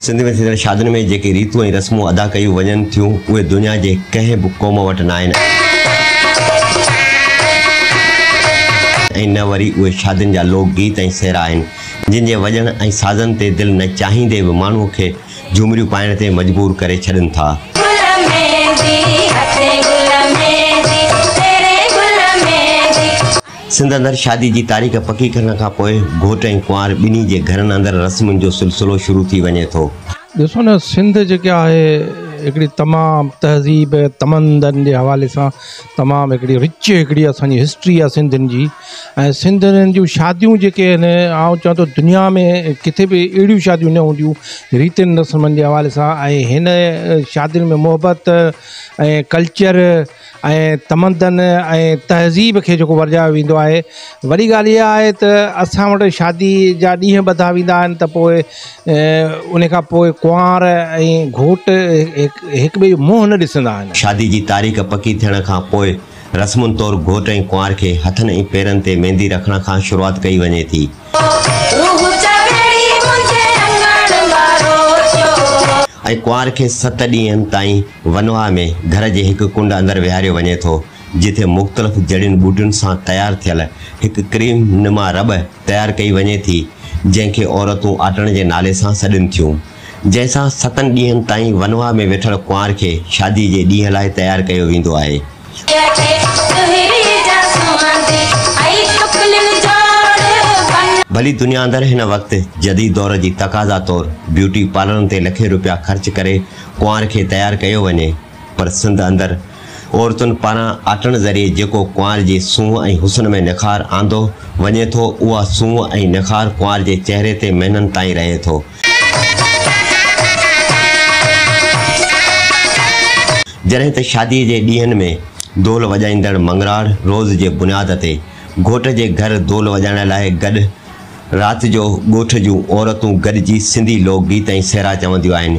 سنڌ ۾ ٿيندڙ شادين ۾ جيڪي ريتون ۽ رسمون ادا ڪيون وڃن ٿيون، اهي دنيا جي ڪنهن به قوم وٽ ناهن ۽ نه وري اهي شادين جا لوڪ گيت ۽ سهرا آهن، جن جي وڄڻ ۽ سازن تي دل نه چاهيندي به ماڻهوء کي جهومريون پائڻ تي مجبور ڪري ڇڏن ٿا. سنڌ اندر شادي جي تاريخ پڪي ڪرڻ کان پوء گهوٽ ۽ ڪنوار ٻنهي جي گهرن اندر رسمن جو سلسلو شروع ٿي وڃي ٿو. ڏسو نه سنڌ جيڪا آهي هڪڙي تمام تهذيب تمدن جي حوالي سان تمام هڪڙي رچ هڪڙي اسان جي هسٽري آهي سنڌين جي ۽ سنڌين جون شاديون جيڪي آهن آئون چوان ٿو دنيا ۾ ڪٿي به اهڙيون شاديون نه هونديون ريتن رسمن جي حوالي سان ۽ هن شادين ۾ محبت ۽ ڪلچر ۽ تمدن ۽ تهذيب کي جيڪو ورجايو ويندو آهي وڏي ڳالهه اها آهي ته اسان وٽ شادي جا ڏينهن ٻڌا ويندا آهن ته پوء ان کان پوء ڪنوار ۽ گهوٽ هڪ ٻئي جو منهن نه ڏسندا آهن. شادي جي تاريخ پڪي ٿيڻ کان پوء رسمن طور گهوٽ ۽ ڪنوار کي هٿن ۽ پيرن تي ميندي رکڻ کان شروعات ڪئي وڃي ٿي. ۽ ڪنوار کي ست ڏينهن تائين ونواهه ۾ گهر جي هڪ ڪنڊ اندر ويهاريو وڃي ٿو، جتي مختلف جڙين ٻوٽين سان تيار ٿيل هڪ ڪريم نما رٻ تيار ڪئي وڃي ٿي، جنهن کي عورتون آٽڻ جي نالي سان سڏين ٿيون، جنهن سان ستن ڏينهن تائين ونواهه ۾ ويٺل ڪنوار کي شادي جي ڏينهن لاء تيار ڪيو ويندو آهي. ڀلي دنيا اندر هن وقت جديد دور جي تقاضا طور بيوٽي پارلرن تي لکين روپيا خرچ ڪري ڪنوار کي تيار ڪيو وڃي پر سنڌ اندر عورتن پاران آٽڻ ذريعي جيڪو ڪنوار جي سونهن ۽ حسن ۾ نکار آندو وڃي ٿو اها سونهن ۽ نکار ڪنوار جي چهري تي مهينن تائين رهي ٿو. جڏهن ته شاديء جي ڏينهن ۾ دول وڄائيندڙ مڱراڙ روز جي بنياد تي گهوٽ جي گهر دول وڄائڻ لاء گڏ رات جو ڳوٺ جون عورتون گڏجي سنڌي لوڪ گيت ۽ سهرا چونديون آهن.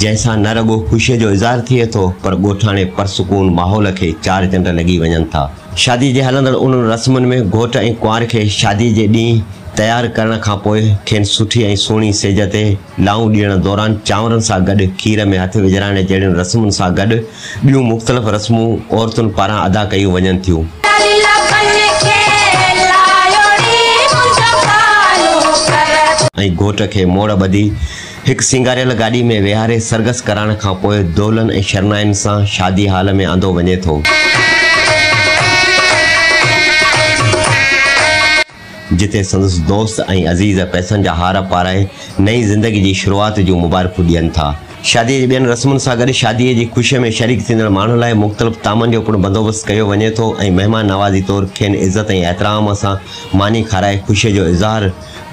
جنهن سان نه رڳو خوشيء جو اظهار ٿئي ٿو پر ڳوٺاڻي پرسڪون ماحول کي چار چنڊ لڳي وڃن ٿا. شاديء جي هلندڙ انهن رسمن ۾ گهوٽ ۽ ڪنوار کي شاديء جي ڏينهن تيار ڪرڻ کان پوء کين سٺي ۽ سهڻي سيج تي لائون ڏيڻ دوران چانورن سان گڏ کير ۾ هٿ وجهرائڻ جهڙين رسمن سان گڏ ٻيون مختلف رسمون عورتن پاران ادا ڪيون وڃن ٿيون. ۽ گهوٽ کي موڙ ٻڌي هڪ سينگاريل گاڏي ۾ ويهاري سرگس ڪرائڻ کان پوء دهلن ۽ شرنائين سان شادي هال ۾ آندو وڃي ٿو. جتي سندس دوست ۽ عزيز پئسن جا هار پارائي نئين زندگي جي شروعات جون مبارڪون ڏين ٿا. شاديء جي ٻين رسمن سان گڏ شاديء جي خوشيء ۾ شريڪ ٿيندڙ ماڻهن لاء مختلف طعامن جو پڻ بندوبست ڪيو وڃي ٿو ۽ مهمان نوازي طور کين عزت ۽ احترام سان ماني کارائي خوشيء جو اظهار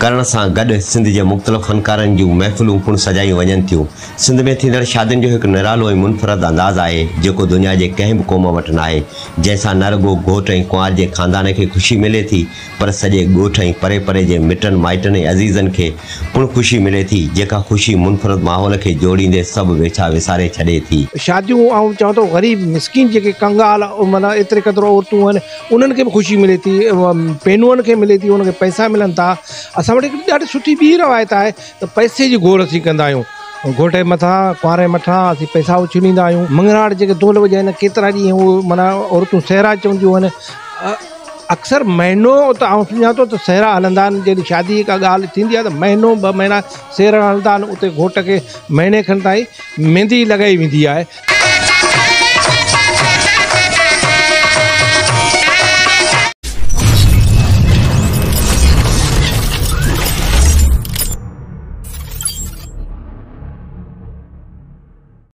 ڪرڻ سان گڏ سنڌ جي مختلف فنڪارن جون محفلون پڻ سجايون وڃن ٿيون. سنڌ ۾ ٿيندڙ شادين جو هڪ نرالو ۽ منفرد انداز آهي، جيڪو دنيا جي ڪنهن به قوم وٽ ناهي، جنهن سان نه رڳو گهوٽ ۽ ڪنوار جي خاندان کي خوشي ملي ٿي، پر سڄي ڳوٺ ۽ پري پري جي مٽن مائٽن ۽ عزيزن کي پڻ خوشي ملي ٿي، جيڪا خوشي منفرد ماحول کي جوڙيندي سڀ ويڇا وساري ڇڏي ٿي. شاديون آئون چوان ٿو غريب مسڪين جيڪي ڪنگال معنيٰ ايتري قدر عورتون آهن انهن کي به خوشي ملي ٿي پينوئن کي ملي ٿي انهن کي پئسا ملن ٿا اسان وٽ هڪڙي ڏاڍي سٺي ٻي روايت آهي ته پئسي جي گهور اسين ڪندا آهيون گهوٽ جي مٿان ڪنوار جي مٿان اسين پئسا اڇليندا آهيون مڱڻهار جيڪي دول وڄائين ڪيترا ڏينهن هو معنيٰ عورتون سهرا چونديون آهن اڪثر مهينو ته آئون سمجهان ٿو ته سهرا هلندا آهن جڏهن شادي جي ڪا ڳالهه ٿيندي آهي ته مهينو ٻه مهينا سهرا هلندا آهن اتي گهوٽ کي مهيني کن تائين ميندي لڳائي ويندي آهي.